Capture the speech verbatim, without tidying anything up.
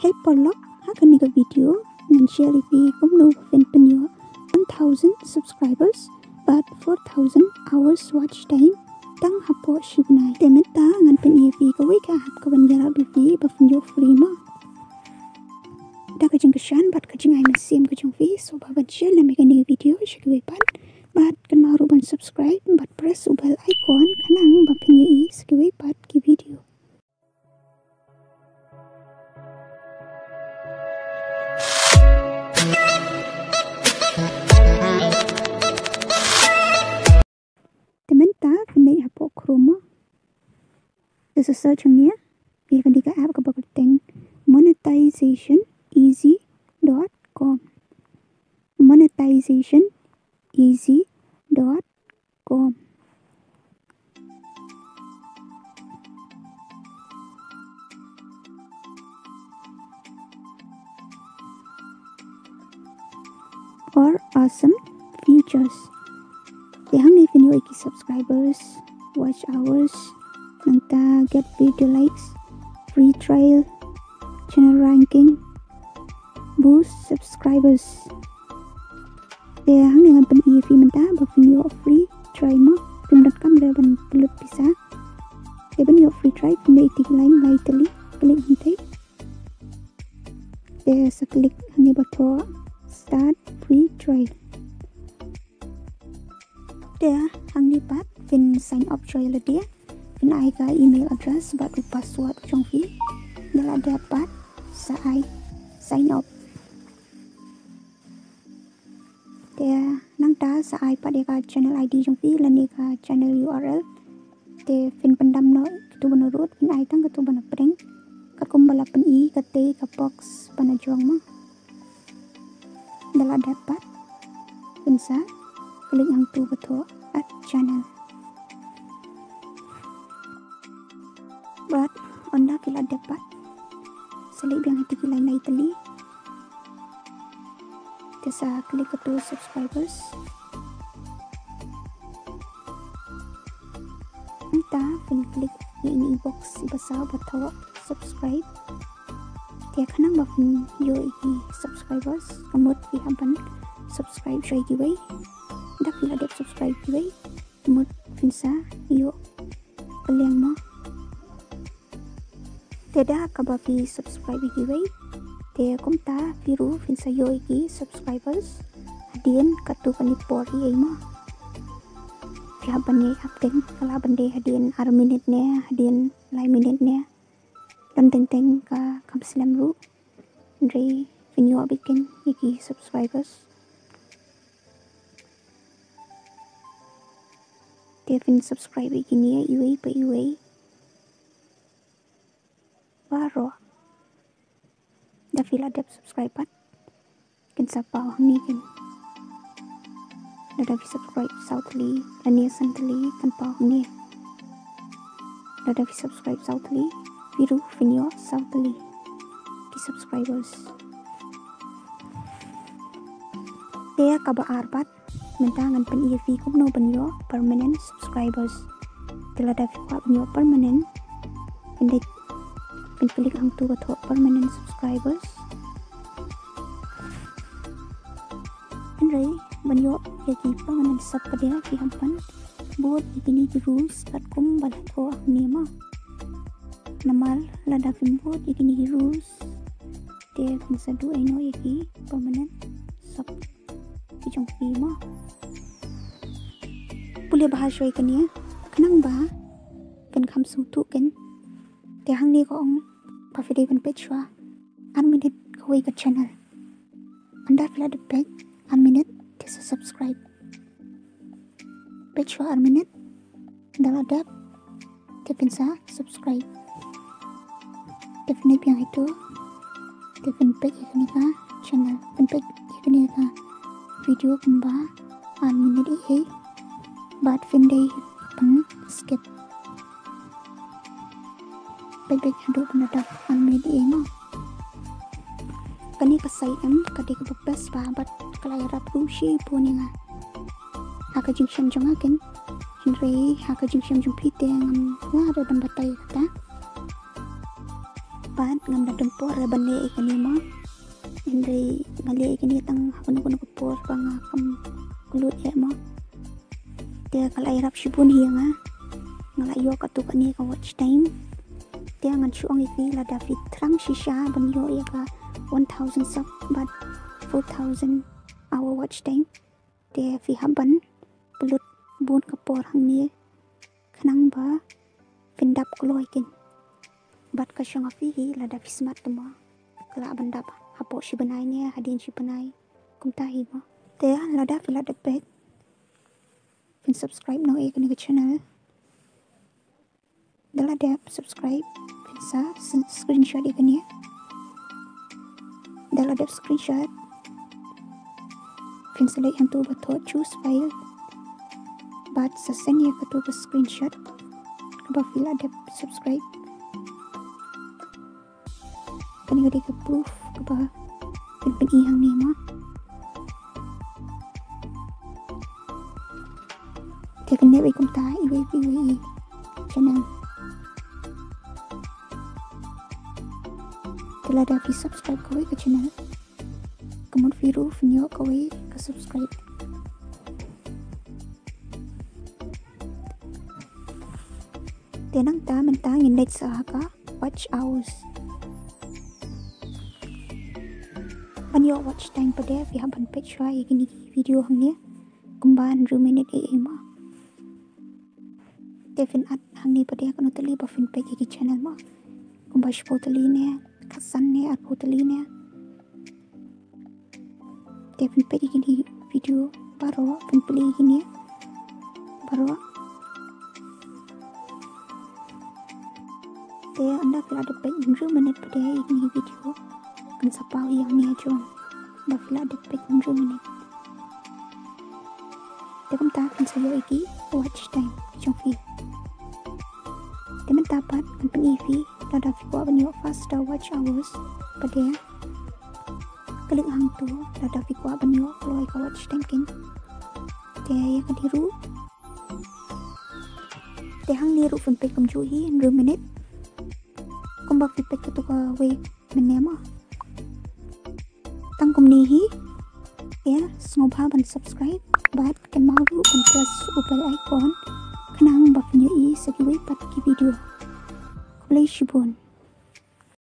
Te paralok, ha kane ka video ngan share ïa phi kumno ba phin pynïoh one thousand subscribers bad four thousand hours watch time tang hapoh shi bnai. Te mynta ngan pyni ïa phi kawei ka app kaban ïarap ïa phi ba phin ïoh free mo. Da ka jingkyrshan bad ka jingai mynsiem ka jong phi, sngewbha ban share lem ïa kane ka video sha kiwei pat bad kynmaw ruh ban subscribe bad press u bell icon khnang ba phin ïohi sa kiwei pat ki video. Te mynta phin leit hapoh Chrome. Te sa search hangne ïa kane ka app kaba kyrteng monetization easy dot com. Monetization easy dot com. Or awesome features. Te hangne phin ïoh ïa ki subscribers, watch hours, nangta get video likes, free trial, channel ranking, boost subscribers. Te hangne ngan pyni ïa phi mynta ba phin ïoh free trial mo, phim donkam re ban pynlut pisa. Te ban ïoh free trial phin leit ïa ki line lai tylli, click hangtei. Te sa click hangne ba thoh start free trial. Te hangne pat phin sign up shuwa ïa lade, phin ai ka email address bad u password jong phi. Da la dep pat sa ai sign up. Te nangta sa ai pat ïa ka channel I D jong phi lane ka channel U R L. Te phin pyndam noh kito ba na rud, phin ai tang kito ba na pdeng. Katkum ba la pyni katei ka box ba na jrong mo. Da la dep pat phin sa click hangto ba thoh add channel. Bad ynda phi la dep pat sa leit biang ha kito ki line lai tylli. Te sa click kato subscribers. Nangta phin click ïa ine i box iba saw ba thoh subscribe. Te khnang ba phin ïoh ïa ki subscribers ka mut phi hap ban subscribe shuwa ïa kiwei. Da phi la dep subscribe kiwei ka mut phin sa ïoh ka liang mo. Te da kaba phi subscribe ïa kiwei te kumta phi ruh phin sa ïoh ïa ki subscribers hadien katto katne por hi ei mo. Phi hap ban ïai update, ka lah ban dei hadien ar minit ne, hadien lai minit ne. Don teng teng ka kham slem ruh. Hynrei phin ïoh beit kein ïa ki subscribers. Te phin subscribe ïa kine iwei pa iwei baroh. Da phi la dep subscribe pat kin sa paw hangne kein. Lada phi subscribe saw tylli lane san tylli kan paw hangne. Lada phi subscribe saw tylli phi ruh phin ïoh saw tylli ki subscribers. Te kaba ar pat mynta ngan pyni ïa phi kumno ban ïoh permanent subscribers. Te lada phi kwah ban ïoh permanent phin dei phin click hangto ba thoh permanent subscribers. Hynrei ban ïoh ïa ki permanent sub pat de phi hap ban bud ïa kine ki rules katkum ba la thoh hangne mo. Namar lada phim bud ïa kine ki rules te phin sa duh ei noh ïa ki permanent sub ki jong phi mo. Pule bha shuwa ïa kane khnang ba phin kham sngewthuh kein. Te hangne ka ong ba phi dei ban peit shuwa ar minit kawei ka channel. Ynda phi la dep peit ar minit te sa subscribe. Peit shuwa ar minit, ynda la dep te phin sa subscribe. Te phin leit biang hato te phin peit ïa kane ka channel, phin peit ïa kane ka video kumba ar minit ei ei bad phim dei ban skip. Peit beit haduh ban da dap ar minit ei ei mo. Kane ka site em ka dei kaba best bha bad ka la ïarap ruh shibun ïa nga ha ka jingshem jong nga kein. Hynrei ha ka jingshem jong phi te ngam lah re ban batai ïa kata. Bad ngam da don por ban leh ïa kane mo. Hynrei nga leh ïa kane tang ha kano kano ka por ba nga kam khlad eh mo. Te ka la ïarap shibun hi ïa nga. Nga la ïoh katto katne ka watch time. Te ngan shu ong ïa phi, lada phi thrang shisha ban ïoh ïa ka one thousand sub bad four thousand hour watch time, te phi hap ban pynlut bun ka por hangne khnang ba phin dap kloi kein. Bad ka shong ha phi hi, lada phi smat te mo, ka lah ban dap hapoh shi bnai ne hadien shi bnai. Kumta hi mo. Te lada phi la dep peit, phin subscribe noh ïa kane ka channel. Da la dep subscribe, phin sa screenshot ïa kane. Da la dep screenshot, phin sa leit hangto ba thoh choose file. Bad sa send ïa kato ka screenshot kaba phi la dep subscribe. Kane ka dei ka proof kaba phin pyni hangne mo. Te phin neh beit kumta iwei pa iwei i channel. Te lada phi subscribe kawei ka channel, ka mut phi ruh phin ïoh kawei ka subscribe. Te nangta mynta ngin leit sa ha ka watch hours. Ban ïoh watch time pat de phi hap ban peit shuwa ïa kine ki video hangne. Kumba hynriew minit ei ei mo. Te phin add hangne pat de kano tylli ba phin peit ïa ki channel mo. Kumba shiphew tylli ne, khatsan ne, arphew tylli ne. Te phin peit ïa kine video baroh, phin plie ïa kine baroh. Te ynda phi la dep peit hynriew minit pat de ïa kine video, kan sa paw ïa hangne ha jrong ba phi la dep peit hynriew minit. Te kumta phin sa ïoh ïa ki watch time jong phi. Te mynta pat ngan pyni ïa phi, lada phi kwah ban ïoh faster watch hours pat de, klik hangto lada phi kwah ban ïoh kloi ka watch time kein. Te ïa kane ruh, te hangne ruh phin peit kumjuh hi, hynriew minit. Kumba phi peit kato kawei mynne mo. Tang kumne hi. Ïa sngewbha ban subscribe bad kynmaw ruh ban press u bell icon khnang ba phin ïohi sa kiwei pat ki video. Khublei shibun.